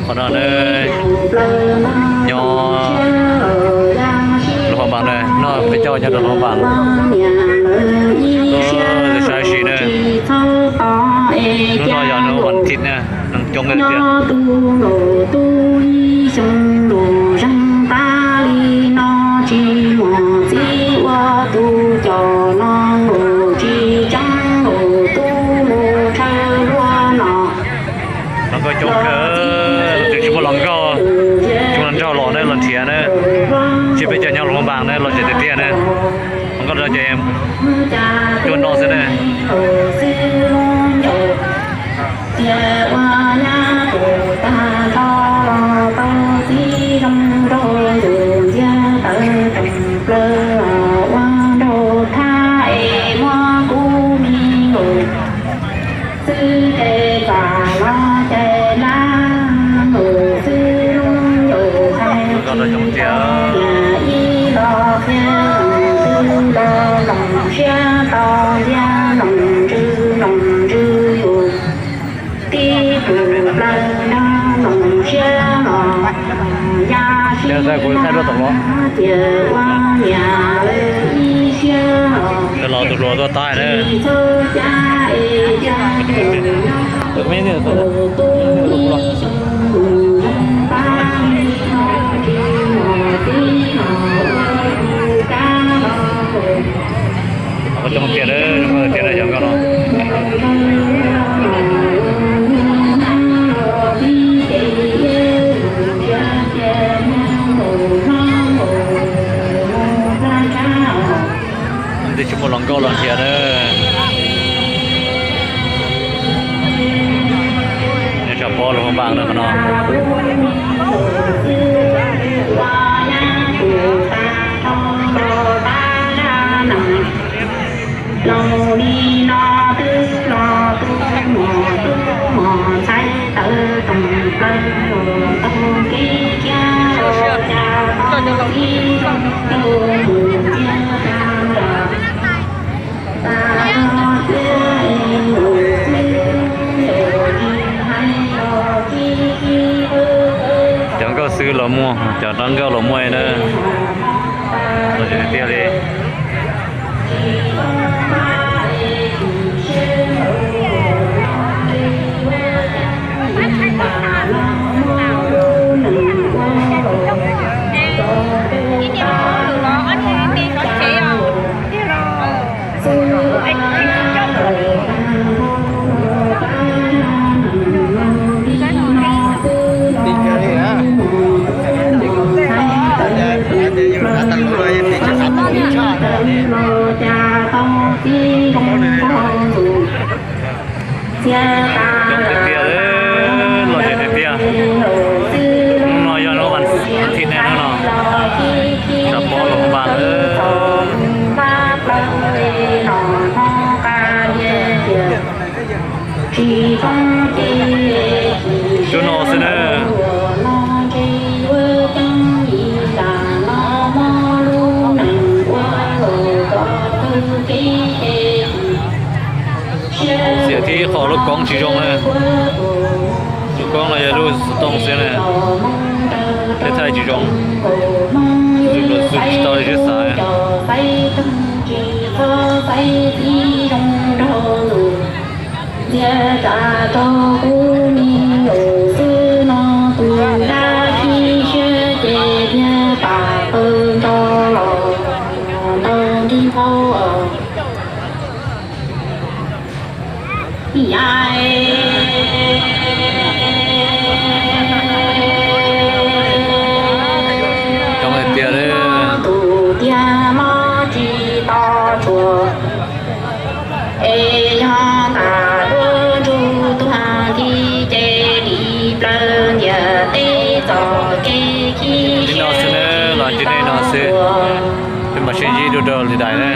Qhov no nyob Luas Phas Npas na, no peb caug nyob rau Luas Phas Npas. Saib si na, hnub no yog hnub vas thiv na, neeg coob tiag. Hluas nkauj coob kawg, leej twg tsis muaj hluas nkauj, tsis muaj hluas nraug los na los nrhiav na. Tsis peb cov nyob Luas Phas Npas na los tsev tiag tiag na. Hluas nkauj no ces cuag no xwb na. Kuv thaij rau tom los, los tus hluas tuaj tag na. Coob tiag, coob tiag cov nkauj no. Twb tsis muaj hluas nkauj los nrhiav na. Nyob tshav pob Luas Phas Npas na qhov no. Cov nkauj xwb los muaj, cov dab nkauj los muaj na. Los tiag tiag li. Coob tiag tiag, los tiag tiag. Hnub no yog hnub vas thiv ne, hnub no tshav pob Luas Phas Npas. Cua no xwb na. Xiam thib ib qho lub koob tsis zoo na. Lub koob no yog lub xov tooj xwb na. Thiaj thaij tsis zoo. Lub xov tooj tsis tau li sib xav. Coob hais tiag li. Li no xwb na, los ntsib nej no xwb. Peb mam sib ntsib dua rau lwm daim na.